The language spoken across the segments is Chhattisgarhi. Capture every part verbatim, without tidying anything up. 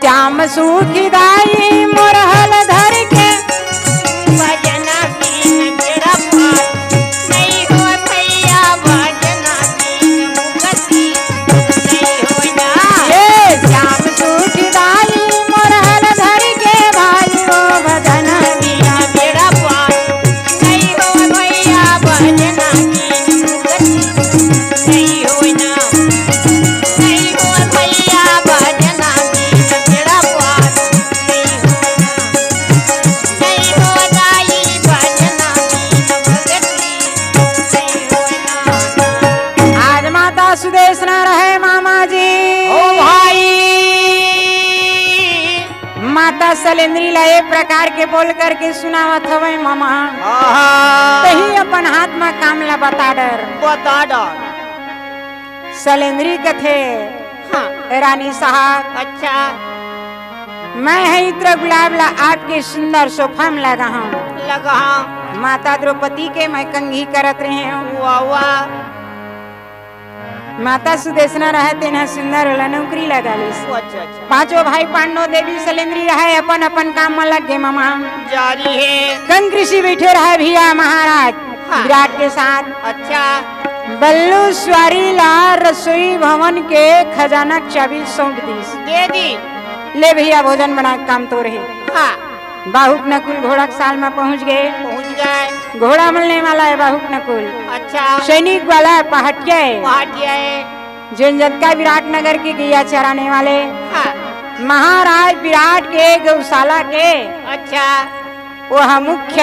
श्याम सुखी दाई मोर हल धर के। भजना बिन बेड़ा पार, नहीं हो भैया भजना बिन मुक्ति, नहीं हो ना। ये श्याम सुखी दाई मोर हल धर के भाई हो भजना बिन बेड़ा पार, नहीं हो भैया भजना बिन मुक्ति, नहीं हो ना। नहीं हो भैया भजना बिन बेड़ा पार, नहीं हो ना। नहीं हो दाई भजना बिन मुक्ति, नहीं हो ना। आज माता सुदेशना रहे मामा जी। ओ भाई। माता सलेंद्री ला ए प्रकार के बोल करके सुनावत हवय मामा। आहा। तही अपन हाथ म काम ला बता डर। बता डर। सलेंद्री कथे, हाँ। रानी साहब। अच्छा। मैं ह इत्र गुलाब ला आपके सुंदर सोफा म लगाहूँ। लगाहूँ। माता द्रौपदी के मैं कंघी करत रहे हूँ। वाह, वाह। माता सुदेशना रहे तेन ह सुंदर वाला नौकरी लगा लिस। अच्छा, अच्छा। पांचों भाई पांडव देवी सलेंद्री रहे अपन अपन काम म लग गे मामा। जारी हे। कंक ऋषि बैठे रहे भैया महाराज हाँ। विराट के साथ। अच्छा। बल्लू स्वारी ला रसोई भवन के खजाना के चाबी सौंप दिस। दे दी। ले भैया भोजन बना के काम तोर हे। हाँ। बाहुक नकुल घोड़ा के साल म पहुंच गे। पहुंच गे। घोड़ा मलने वाला हे बाहुक नकुल। अच्छा। सैनिक वाला हे पहाटिया हे। पहाटिया हे। जेन जतका विराटनगर के गैया चराने वाले। हाँ। महाराज विराट के गौशाला के। अच्छा। वो ह मुख्य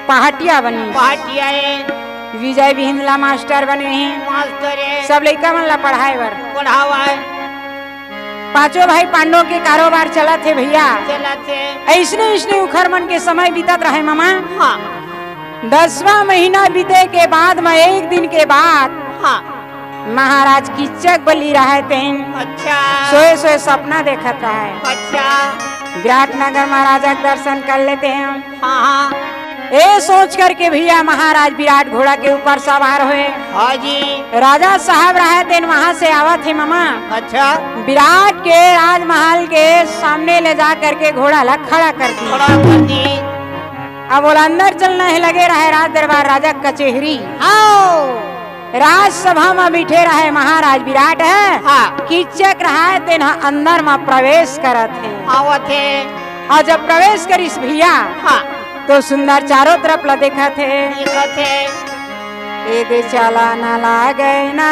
पहाटिया बनी। पहाटिया हे। विजय बिहिंदला मास्टर बने हे। मास्टर हे। सब लइका मन ला पढ़ाए बर। पढ़ावा हे। पांचों भाई पांडव के कारोबार चलत हे भैया। चलत हे। अइसने अइसने उखर मन के समय बीतत रहे मामा। हाँ। दसवां महीना बीते के बाद म एक दिन के बाद हाँ। महाराज किच्चक बलि रहे तेन। अच्छा। सोए सोए सपना देखत रहे। अच्छा। विराटनगर महाराजा के दर्शन कर लेते हैं हम। हाँ, हाँ। ए सोच करके भैया महाराज विराट घोड़ा के ऊपर सवार होए। हाँ जी। राजा साहब रहे तेन वहां से आवत हे मामा। अच्छा। विराट के राजमहल के सामने ले जा करके घोड़ा ला खड़ा कर दी। खड़ा कर दी। अब ओला अंदर चलना हे, लगे रहे राज दरबार राजा कचेहरी। आओ। राजसभा म बइठे रहय महाराज विराट ह। हाँ। किच्चक रहय तेन ह अंदर म प्रवेश करत हे। आवत हे। अउ जब प्रवेश करिस भइया, हाँ। तो सुंदर चारों तरफ ल देखत हे। देखत हे। ए दे चला न लागय ना।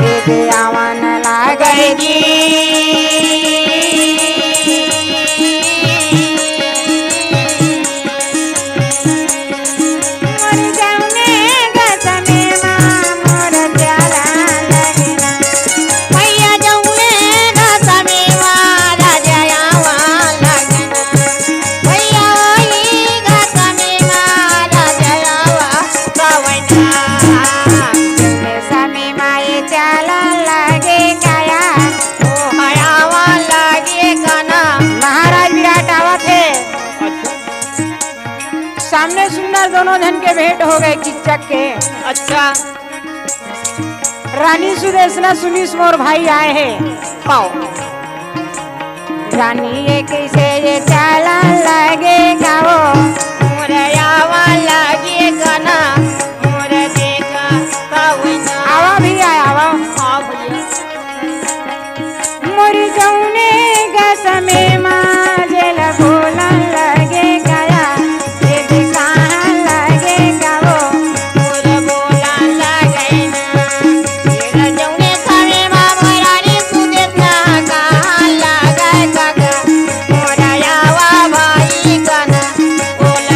ए दे आवा न लागय जी। मोर जउने गसमे मा मोर प्यारा लगना। भइया जउने गसमे मा राजा आवा लगना। भइया ओही गसमे मा राजा आवा लगना। जउने समे मा ए चाला लागे काया। ओ हयावा लागे काना। महाराज विराट आवत हे। सामने सुंदर दोनों झन के भेंट हो गए किच्चक के। अच्छा। रानी सुदेशना सुनिस मोर भाई आए हे। पाओ। रानी ये कइसे ये चाला लागे गाओ। मोर आवा लागे गाना, मोर देखा पावना। आवा भइया, आवा। हाँ भइया। मोर जउने गसमे मा जेला बोलन लगे काया, ये दे कहाँ लगे गाओ। मोर बोलन लगे ना, जेला जउने समे मा मोर रानी सुदेशना कहाँ लगे काका। मोर आवा भाई गाना, बोल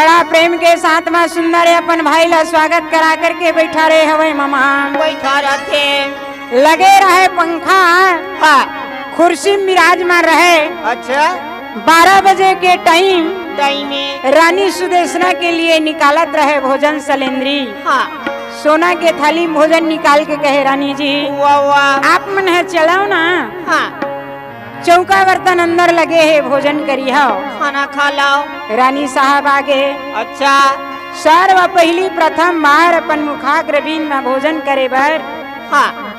का प्रेम के साथ में सुंदर अपन भाई ला स्वागत करा करके बैठा रहे हवे मामा। बैठा रहते। लगे रहे पंखा, हाँ। कुर्सी में विराजमान रहे। अच्छा। बारह बजे के टाइम टाइम में। रानी सुदेशना के लिए निकालत रहे भोजन सलेंद्री। हाँ। सोना के थाली में भोजन निकाल के कहे, "रानी जी, वाह, वाह। आप मन ह चलाओ ना।" हाँ। चौका बर्तन अंदर लगे हे, भोजन करिहव। खाना खा लाओ। रानी साहब आगे। अच्छा। सर्व पहली प्रथम बार अपन मुखाग्रबिंद में भोजन करे बर। हाँ।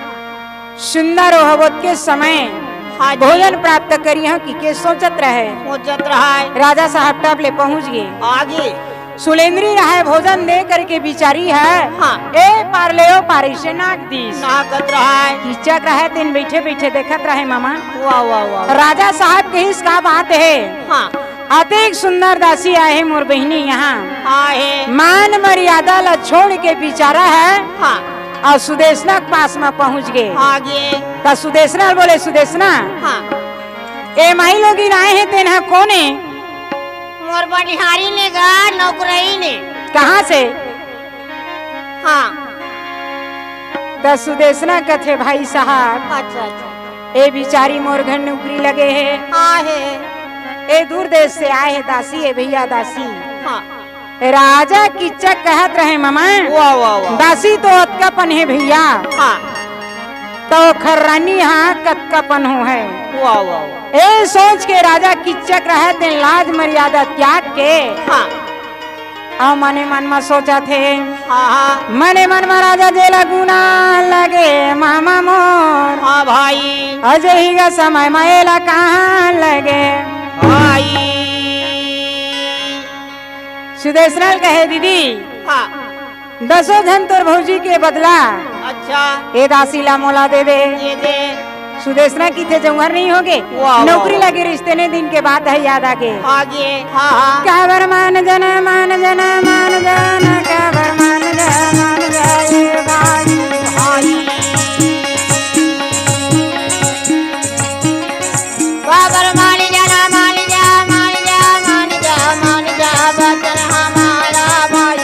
सुंदर होवत के समय हाँ जी। भोजन प्राप्त करिहव कि के सोचत रहे। सोचत रहे। राजा साहब टप ले पहुंच गे। आगे। सुलेंद्री रहे भोजन दे करके बिचारी हे। हाँ। ए पार ले ओ पार इसे नाक दीस। नाकत रहे। किचक रहे तेन बैठे बैठे देखत रहे मामा। वाह, वाह, वाह। राजा साहब कहिस का बात हे। हाँ। अतेक सुंदर दासी आहे मोर बहिनी यहाँ। आहे। मान मर्यादा ला छोड़ के बिचारा हे। हाँ। अउ सुदेशना के पास में पहुंच गे। आगे। त सुदेशना बोले, "सुदेशना, हाँ। ए माई लोगिन आए हे तेन ह कोन ए?" मोर बनिहारी ने गा, नौकरई ने। कहाँ से? हाँ। त सुदेशना कथे, "भाई साहब, अच्छा, अच्छा। ए बिचारी मोर घर नौकरी लगे हे। हाँ हे। ए दूर देश से आए हे दासी, ए भैया दासी।" हाँ। राजा किचक कहत रहे, "मामा, वाह, वाह, वाह। दासी तो अतका पन हे भैया। हाँ। तो ओखर रानी हा कतका पन हो हे।" वाह, वाह, वाह। ए सोच के राजा किचक रहे तेन लाज मर्यादा त्याग के। हाँ। अउ मने मन म सोचत हे। हाँ, हाँ। मने मन म राजा जेला गुना लगे मामा मोर। हाँ भाई। अजही का समय म एला कहाँ लगे। भाई। सुदेशना ल कहे, "दीदी, हाँ। दसों झन तोर भौजी के बदला अच्छा। ए दासी ला मोला दे दे।" दे दे। सुदेशना किथे जौहर नहीं होगे। वाह, वाह, नौकरी वाह। लगे रिश्ते ने दिन के बात हे, याद आगे। आगे, हाँ, हाँ। काबर मान जाना, मान जाना, मान जाना, काबर मान जा, मान जा, ए भाई, भाई। काबर मान जाना, मान जा, मान जा, मान जा, मान जा, बचन हमारा भाई।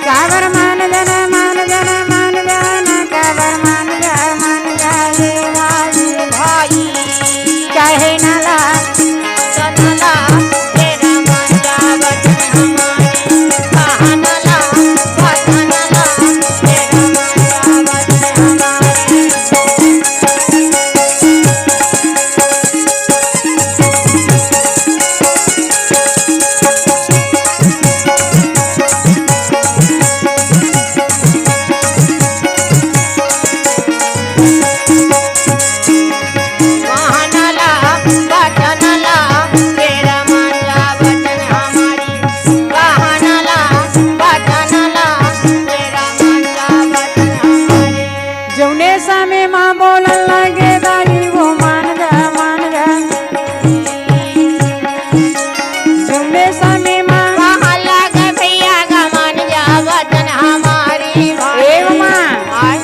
काबर मान जाना, मान जाना, मान जाना, काबर मान जा, मान जा, ए भाई, भाई। कहे ना ला, बचन ला, तेरा मान जा, बचन हमारे। कहा ना ला, बचन ला, तेरा मान जा, बचन हमारे। जौने समे मा बोलन लगे दाई वो मान जा, मान जा। जौने समे मा कहाँ लगे भैया का मान जा वचन हमारी भाई। ए माँ। आय।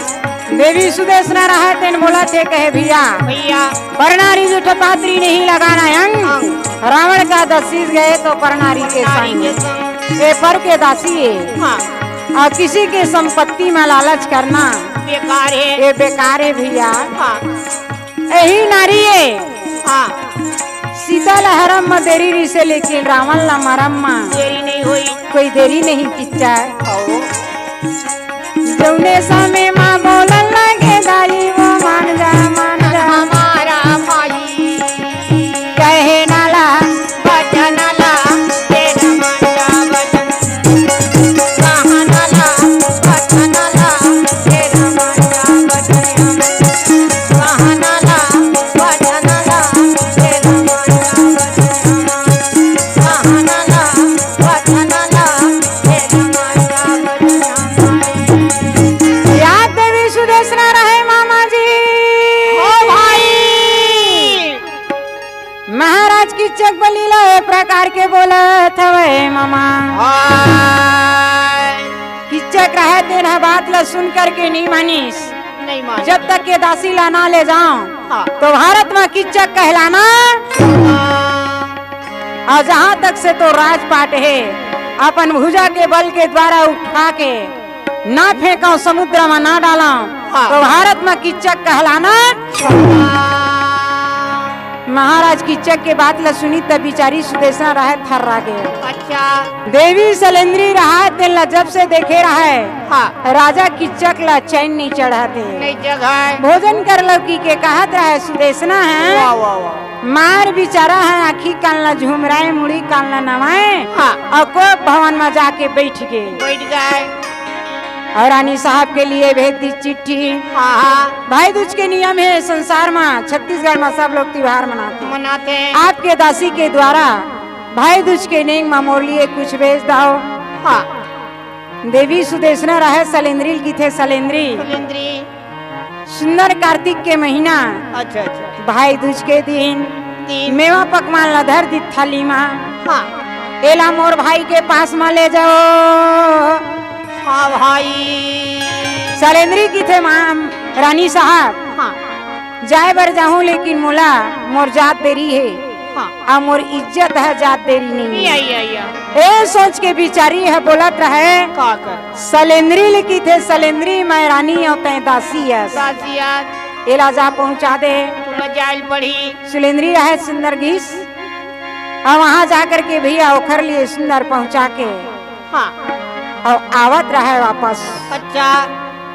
देवी सुदेशना रहा तेन बोला थे कहे भैया। भैया। परनारी जो ठपात्री नहीं लगाना अंग। अंग। रावण का दसीस गए तो परनारी के परनारी संग। के संग। ए पर के दासी है। हाँ। अउ किसी के संपत्ति म लालच करना बेकार हे। ये बेकार हे भैया। हाँ। यही नारी हे। हाँ। सीता ला हरम म देरी रिसे, लेकिन रावण ला मरम म देरी नहीं होई। कोई देरी नहीं किच्चा। आओ। जौने समे मा बोलन लगे दाई वो मान जा, मान जा। हमारा भाई। कहे नाला, बचन ला, तेरा माता बचन। कहा नाला, बचन ला, तेरा माता बचन। कहा नाला, बचन ला, तेरा माता बचन। कहा नाला, बचन ला, तेरा माता बचन। याद देवी सुदेशना रहे मामा जी। हो भाई। महाराज किच्चक बली ला ए प्रकार के बोलत हवे मामा। हाय। किच्चक रहे तेन ह बात ला सुन करके नहीं मानिस। नहीं मानिस। जब तक के दासी ला ना ले जाओ, हाँ। तो भारत में किच्चक कहलाना। हाँ। अउ जहाँ तक से तोर राजपाट हे, अपन भुजा के बल के द्वारा उठा के ना फेंकव, समुद्र म ना डालव, हाँ। त भारत म किच्चक कहलाना। महाराज किच्चक के बात ल सुनिस त बिचारी सुदेसना रहय थर्रा गे। अच्छा। देवी सलेंद्री रहय तेन ल जब से देखे रहय, हाँ। राजा किच्चक ल चैन नइ चढ़त हे। नइ जगय। भोजन कर लव कहिके कहत रहय सुदेसना ह। वाह, वाह, वाह। मार बिचारा ह आँखी कान ल झुमराय, मुड़ी कान ल नवाय, हाँ। अउ कोप भवन म जाके बइठ गे। बइठ गे। अउ रानी साहब के लिए भेज दिस चिट्ठी। हाँ, हाँ। भाई दूज के नियम हे संसार म, छत्तीसगढ़ म सब लोग तिहार मनाथे। मनाथे। आपके दासी के द्वारा भाई दूज के नेंग म मोर लिए कुछ भेज दव। हाँ। देवी सुदेसना रहय सलेंद्री ल किथे, सलेंद्री। सलेंद्री। सुंदर कार्तिक के महीना, अच्छा, अच्छा। भाई दूज के दिन, दिन। मेवा पकवान ल धर दिस थाली म। हाँ। एला मोर भाई के पास म ले जाव। हाँ भाई। सलेंद्री किथे, माँ रानी साहब, हाँ। जाय बर जाहूँ, लेकिन मोला मोर जात देरी हे। हाँ। अउ मोर इज्जत ह जात देरी नइ हे। या, या, या। ए सोच के बिचारी ह बोलत रहय, का कर? सलेंद्री ल किथे, सलेंद्री मैं रानी अउ तैं दासी अस। दासी अस। एला जा पहुँचा दे। तोला जाय ल पड़ही। सलेंद्री रहय सुंदर गिस। अउ वहाँ जा कर के भैया ओखर लिए सुंदर पहुँचा के हाँ। अउ आवत रहय वापस। अच्छा।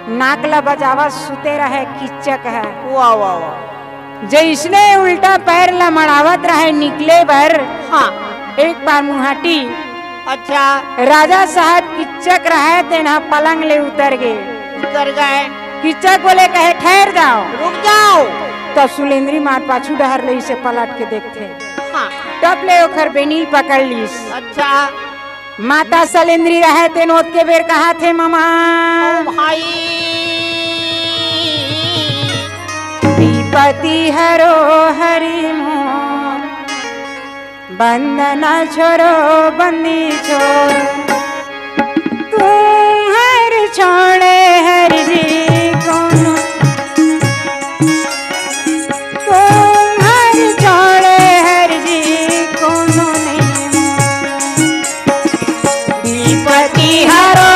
नाक ल बजावत सुते रहय किच्चक ह। वाह, वाह, वाह। जइसने उल्टा पैर ल मड़ावत रहय निकले बर, हाँ। एक बार मुहाटी। अच्छा। राजा साहब किच्चक रहय तेन ह पलंग ले उतर गे। उतर गे। किच्चक बोले कहे, "ठहर जाव।" रुक जाव। त सलेंद्री मार पाछू डहर ले अइसे पलट के देखथे। हाँ। टप ले ओखर बेनी पकड़ लिस। अच्छा। माता सलेंद्री रहय तेन ओतके बेर कहथे, "ममा।" ओ भाई। विपति हरो हरि मोर, बंधन छोड़ो बंदी छोड़। तुम्हर छोड़े हरि जी कोनो, तुम्हर छोड़े हरि जी कोनो नइ। विपति हरो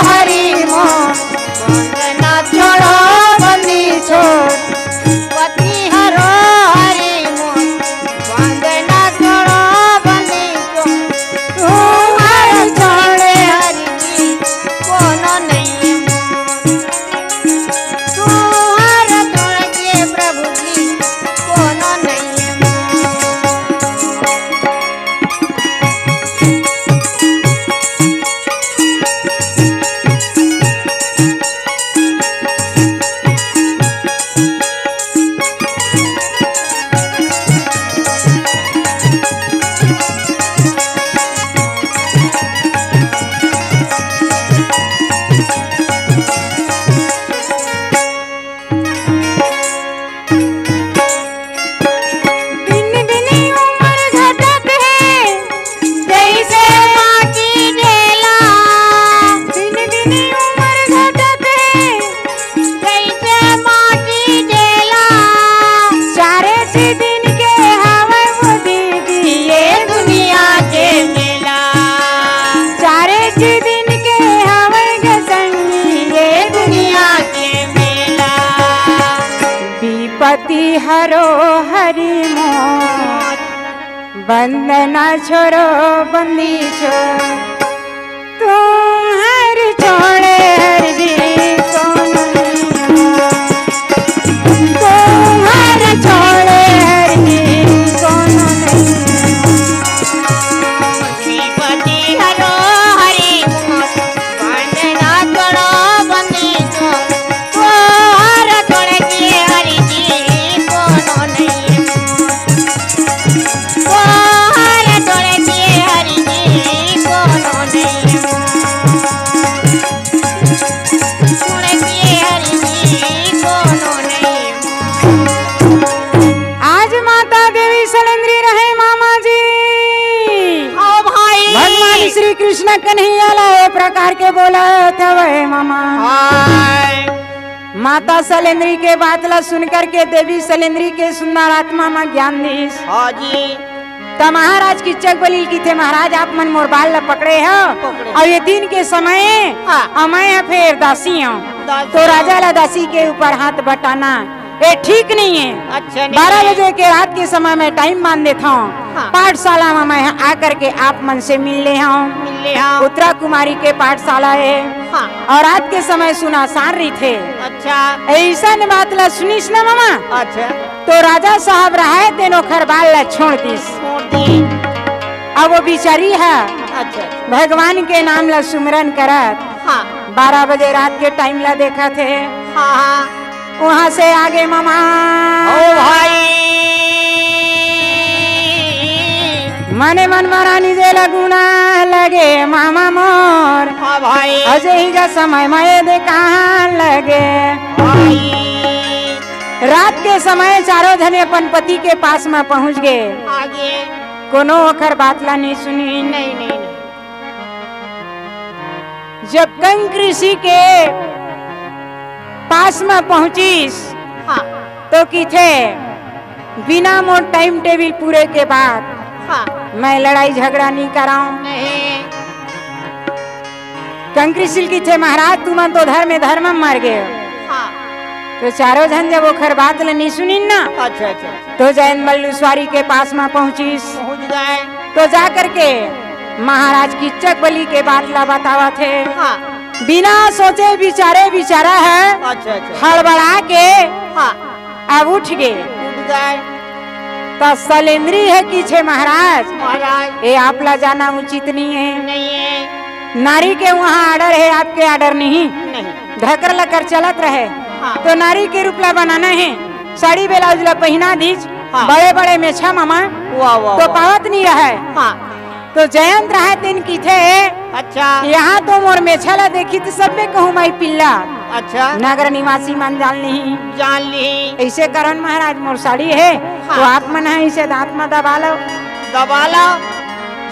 हरि मोर, बंधन छोड़ो बंदी छोड़। विपति हरो हरि मोर, बंधन छोड़ो बंदी छोड़। तुम्हर छोड़े हरि जी कोनो नइ। तुम्हर छोड़ के प्रभु जी कोनो नइ। दिन दिन उमर घटत हे, जइसे माटी जेला। दिन दिन उमर घटत हे, जइसे माटी जेला। चारे ठी दिन के हवय वो दीदी, ये दुनिया के मेला। चारे ठी दिन के हवय ग संगी, ये दुनिया के मेला। विपति हरो हरि मोर, बंधन छोड़ो बंदी छोड़। तुम्हर छोड़े हरि जी कोनो नइ। तुम्हर छोड़े हरि जी कोनो नइ। विपति हरो हरि मोर, बंधन छोड़ो बंदी छोड़। तोहर छोड़ के हरि जी कोनो नइ। तोहर छोड़ के हरि जी कोनो नइ। छोड़ के हरि जी कोनो नइ। आज माता देवी सलेंद्री रहय मामा जी। ओ भाई। भगवान श्री कृष्ण कन्हैया ला ए प्रकार के बोलत हवय मामा। हाय। माता सलेंद्री के बात ला सुन करके देवी सलेंद्री के सुंदर आत्मा म ज्ञान दिस। हाँ जी। त महाराज किच्चक बलि ल किथे, महाराज, आप मन मोर बाल ल पकड़े हो, पकड़े। अउ ये दिन के समय, हाँ। अउ मैं ह फेर दासी हूँ, दासी तो हूँ। राजा ला दासी के ऊपर हाथ बटाना ये ठीक नहीं है। अच्छा, नहीं बारह है। बजे के रात के समय में टाइम मान देता हूँ। हाँ। पाठशाला में मैं आकर के आप मन से मिल ले हूँ। मिल ले हूँ। उत्तरा कुमारी के पाठशाला है। हाँ। अउ रात के समय सुनसान रहिथे। अच्छा। अइसन बात ला सुनिस ना ममा। अच्छा। तो राजा साहब रहे तेन ओखर बाल ला छोड़ दिस। छोड़ दी। अब वो बिचारी ह अच्छा। भगवान के नाम ला सुमरन करत हाँ। बारह बजे रात के टाइम ला देखत हे। हाँ, हाँ। वहाँ से आगे ममा। ओ भाई। मने मन मरानी जे लगुना लगे मामा मोर। हाँ भाई। अजे ही जा समय मये दे कहाँ लगे। भाई। रात के समय चारों झने अपन पति के पास में पहुँच गए। आगे। कोनो ओखर बात ला नहीं सुनी। नहीं, नहीं, नहीं। जब कंक ऋषि के पास में पहुंचिस, हाँ। तो किथे, "बिना मोर टाइम टेबल पूरे के बाद हाँ। मैं लड़ाई झगड़ा नहीं कराऊं।" नहीं। कंक ऋषि ल किथे, "महाराज, तुमन तो धर्म धर्म में मर गए हो।" हाँ। तो चारों झन जब ओखर बात ल नहीं सुनिन ना, अच्छा, अच्छा। तो जयंत मल्लू स्वारी के पास में पहुंचिस। पहुंच गए। तो जा करके महाराज किच्चक बलि के बात ला बतावत हे। हाँ। बिना सोचे बिचारे बिचारा ह अच्छा, अच्छा। हड़बड़ा के हाँ। अब उठ गे। उठ गए। त सलेंद्री ह किथे, "महाराज, महाराज। ये आप ला जाना उचित नहीं है।" नहीं है। नारी के वहाँ आर्डर है, आपके आर्डर नहीं। नहीं। ढकर लकर चलत रहे। हाँ। तो नारी के रूप ला बनाना है, साड़ी ब्लाउज ला पहिना दीज, हाँ। बड़े बड़े मेछा ममा, वाह, वाह, तो वाह। पावत नहीं रहे। हाँ। तो जयंत रहे तेन किथे, अच्छा। "यहाँ तो मोर मेछा ला देखी तो सब में कहूँ माई पिल्ला।" अच्छा। नगर निवासी मन जान ली। जान ली। ऐसे करन महाराज, मोर साड़ी है, हाँ। तो आप मन है इसे दांत में दबा लो। दबा लो।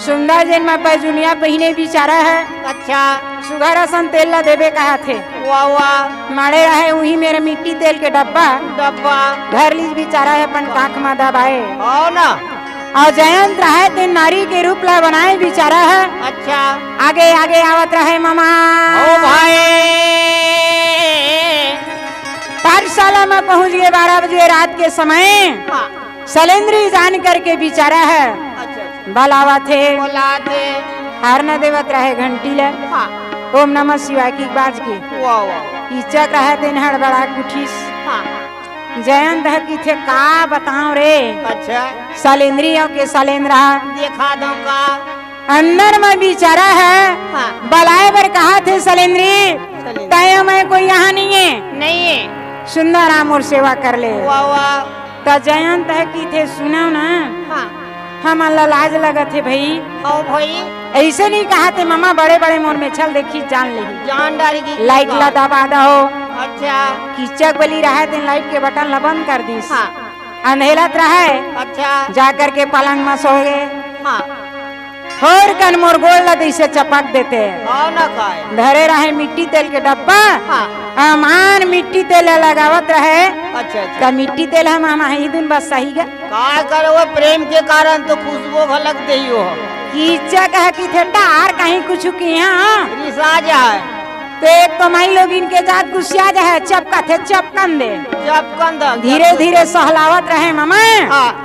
सुंदर जेन में पैजुनिया पहिने बिचारा है। अच्छा। सुघर असन तेल ला देबे कहा थे। वाह, वाह। माड़े रहे उही मेर मिट्टी तेल के डब्बा। डब्बा। धर लीज बिचारा है अपन कांख में दबाए। हो ना। अउ जयंत रहे तेन नारी के रूप ला बनाए बिचारा है। अच्छा। आगे आगे आवत रहे ममा। ओ भाई। पाठशाला में पहुंच गए बारह बजे रात के समय। हाँ। सलेंद्री जान करके बिचारा है। अच्छा, अच्छा। बलावत हे। बलावत हे। हार न देवत रहे घंटी ले। हाँ। ओम नमः शिवाय की बाज के। वाह, वाह। इचक रहे तेन हड़बड़ा कुठिस। हाँ। जयंत ह किथे का बताओ रे। अच्छा। सलेंद्री हो के सलेंद्रा। देखा दो का। अंदर में बिचारा है। हाँ। बलाए बर कहा थे सलेंद्री। सलेंद्री। तय मैं कोई यहाँ नहीं है। नहीं है। सुंदर राम और सेवा कर ले। वाह, वाह। त जयंत ह किथे सुनव ना। हाँ। हमन ला लाज लगत हे भई। हव भई। ऐसे नहीं कहा थे ममा, बड़े बड़े मोर मेछा ल देखी जान लेही। जान डारी की लाइट का। ला दबा दहो। अच्छा। किचक बली रहे तेन लाइट के बटन ला बंद कर दीस। हाँ। अंधेलत रहे। अच्छा। जा करके पलंग में सो गए। हाँ। होर कन मोर गोड़ ला तइसे चपक देते। हाँ ना खाए। धरे रहे मिट्टी तेल के डब्बा। हाँ। अमान मिट्टी तेल ला लगावत रहे। अच्छा, अच्छा। त मिट्टी तेल हम, हम ही दिन बस सही गा। का करे वो प्रेम के कारण तो खुशबू घलक देही हो। कीचा कहा कि थे तार कहीं कुछ किया। रिसा जाए। तो एक तो माई लोग इनके जात गुस्सिया जाए, चपका थे चपकन दे। चपकन दे। धीरे धीरे सहलावत रहे ममा। हाँ।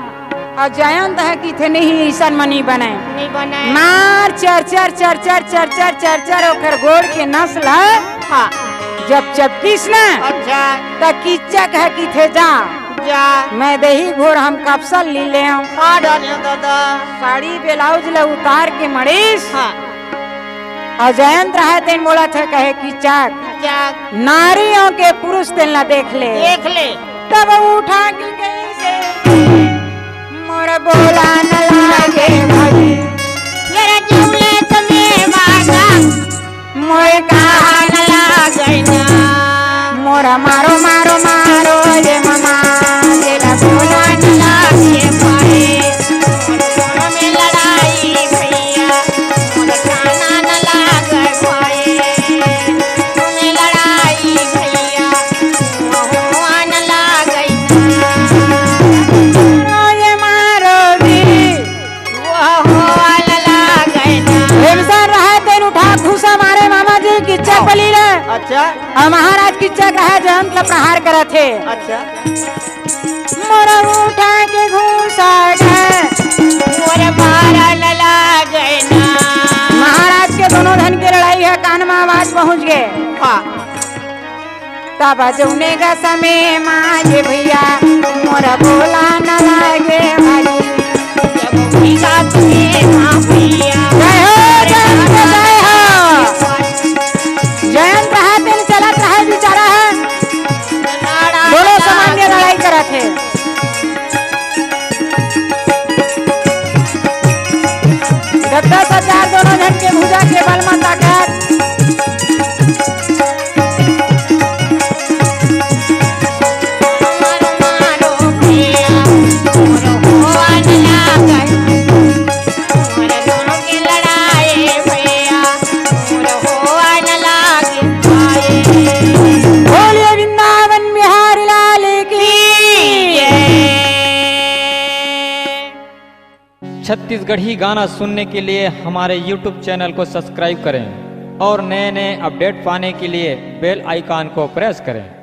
अउ जयंत ह किथे नहीं, अइसन म नहीं बनय। नहीं बनय। मार चर चर चर चर चर चर चर चर ओखर गोड़ के नस ल। हाँ। जब चपकिस ना, अच्छा। त किचक ह किथे जा। जा। मैं देही घोर हम कपसल ली ले हूँ। का डाले हो दादा? साड़ी ब्लाउज ल उतार के मड़ीस। हाँ। अउ जयंत रहे तेन बोलत हे कहे किचक। किचक। नारियों के पुरुष तेन ला देख ले। देख ले। तब उठा के कइसे मोर बोला न लागे भाई। मेरा जौले तमे वादा। मोर कहा न लागे ना। मोर मारो, मारो, मारो ये ममा। तेरा बोला न लागे भाई। मोर बोलो में लड़ाई भैया। मोर काना न लागे भाई। में लड़ाई भैया। मोहन लागई ना। ये मारो भी। अउ महाराज किच्चक रहा जयंत ल प्रहार करत हे। अच्छा। मोर उठा के घूसा गए। मोर बारा ल लागे ना। महाराज के दोनों झन के लड़ाई हे, कान म आवाज पहुंच गए। हाँ। तब जउने का समय माँ ये भैया मोर बोला न लागे भाई। जब भैया तुम्हें माँ भैया। जय हो, जयंत के जय हो। जयंत रहा तेन चलत रहा बिचारा हे। दोनों समान के लड़ाई करत हे। दस दस हजार दोनों झन के भुजा के बल म ताकत। बोलिए वृंदावन बिहारी लाल की। छत्तीसगढ़ी गाना सुनने के लिए हमारे YouTube चैनल को सब्सक्राइब करें और नए नए अपडेट पाने के लिए बेल आइकन को प्रेस करें।